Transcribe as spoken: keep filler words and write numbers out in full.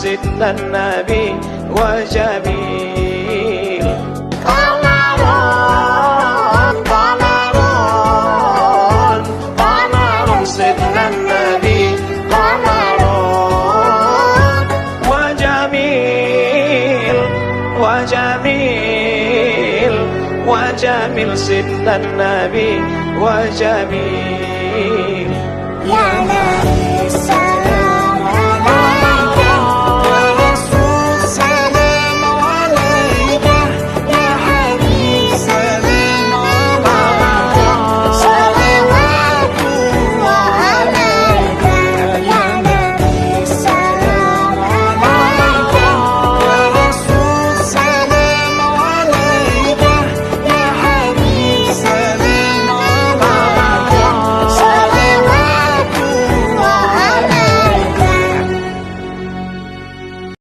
Sidna Nabi wa jamil. Qamarun, qamarun, qamarun Sidna Nabi, qamarun. Wa jamil, wa jamil, wa jamil Sidna Nabi, wa jamil. Ya Nabi.